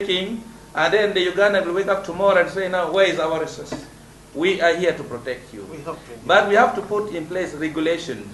And then the Uganda will wake up tomorrow and say, now, where is our resource? We are here to protect you. But we have to put in place regulations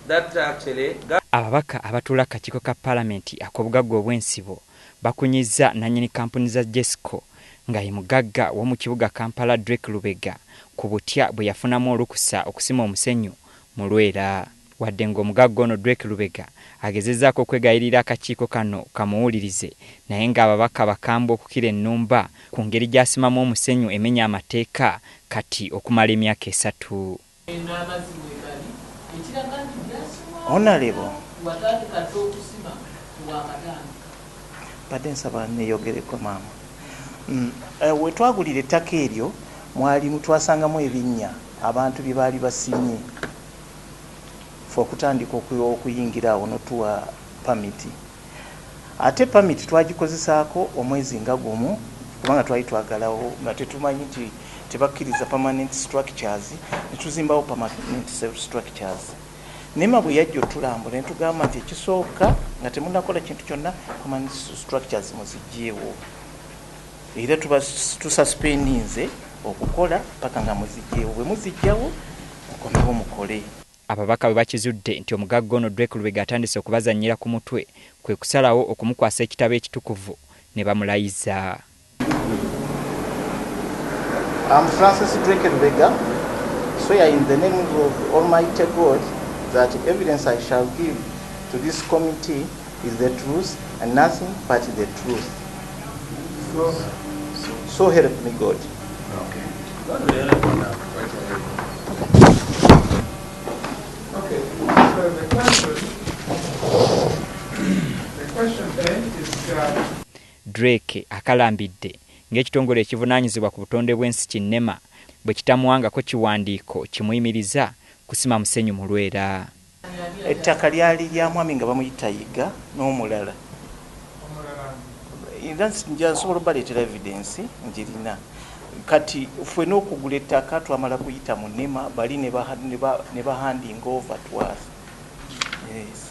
that actually. Ababaka abatuula akakiiko ka Paalamenti ak'obugagga obw'ensibo bakunyizza nannyini kampuni za Jesco nga ye mugagga w'omu kibuga Kampala Drake Lubega ku butya bwe yafunamu olukusa okusima omusenyu mu Lwera. Wadde ng'omugagga ono Drake Lubega agezezzaako okwegayirira akakiiko kano kamuwulirize, naye ng'ababaka bakambwe okukira ennumba ku ngeri gy'asimamu omusenyu emenya amateeka kati okumala emyaka 3. Honorable, badde nsaba neeyogereko maama. We twagulira ettaka eryo mwalimu twasangamu ebinnya abantu bye baali basimye fe okutandika okuyingira awo n'otuwa pamiti. Ate pamiti twagikozesaako omwezi nga gumu kubanga twali twagalawo nga tetumanyi nti tebakkiriza permanent structures, ne tuzimbawo permanent structures. NEMA bwe yajja otulambula ne tugamba nti ekisooka nga temunnakola kintu kyonna permanent structures muziggyeewo, era tuba tususpendinze okukola paka nga muziggyeewo, bwe muziggyawo mukomewo mukole. Ababaka bwe bakizudde nti omugagga ono Drake Lubega atandise okubazannyira ku mutwe kwe kusalawo okumukwasa ekitabo ekitukuvu ne bamulayiza. I'm Francis Drake Lubega, swear in the name of Almighty God that evidence I shall give to this committee is the truth and nothing but the truth. So help me God. Okay. Okay, so the question then is Drake akalambidde ng'ekitongole ekivunaanyizibwa ku butonde bw'ensi kinnema bwe kitamuwangako kiwandiiko kimuyimiriza kusima musenyu mu Lwera. Ettaka lyali lya mwami nga bamuyita Yiga n'omulala. Era nsobola obaleetera evidence ngirina. Kati ffe n'okugula ettaka twamala kuyita mu NEMA bali ne ba handing over to us. Yes.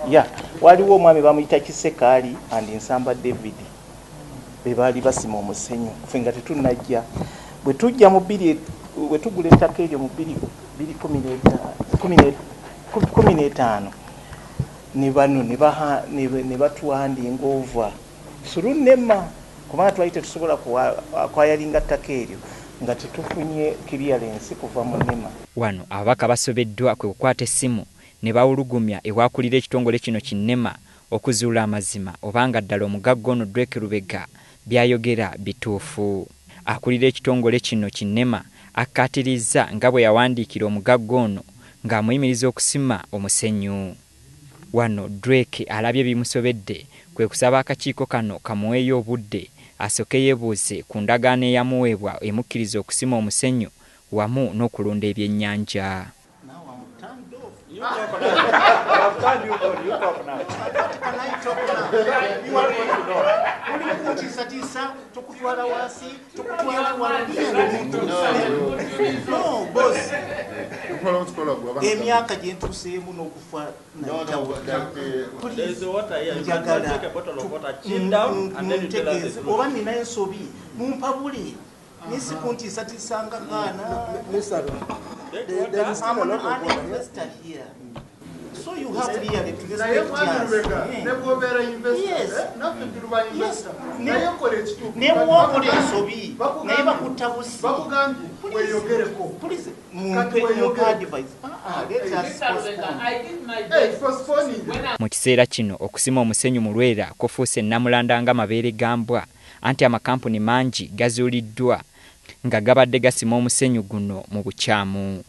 Yeah, waliwo omwami bamuyita Kisekaali and Nsamba David be baali basima omusenyu ffe nga tetunnajja. Bwe tujja mu bbiri, bwe tugula ettaka eryo mu bbiri kumi n'etaano ne bano ne batuhandinga over through NEMA kubanga twali tetusobola kwayalinga ttaka eryo nga tetufunye clearance kuva mu NEMA. Wano ababaka basobeddwa kwe kukwata essimu ne bawulugumya ewakulira ekitongole kino kinnema okuzuula amazima obanga ddala omugagga ono Drake Lubega by'ayogera bituufu. Akulira ekitongole kino kinnema akkaatirizza nga bwe yawandiikira omugagga ono ng'amuyimiriza okusima omusenyu. Wano Drake alabye bimusobedde kwe kusaba akakiiko kano kamuweeyo obudde asooke yeebuuze ku ndagaano eyamuweebwa emukkiriza okusima omusenyu wamu n'okulunda ebyennyanja. Emyaka gye ntuuseemu n'okufa oba nina ensobi mumpabule nisi kuntiisatiisanga kaana. I'm an investor here. So you have really to respect us. Yes. Yes. Ne ensobi naye bakutta busi. Please, mumpe advice. Let us postpone. Mu kiseera kino okusima omusenyu mu Lwera kufuuse nnamulanda nga mabeere ga mbwa, anti amakampuni mangi gazuuliddwa nga gabadde gasima omusenyu guno mu bukyamu.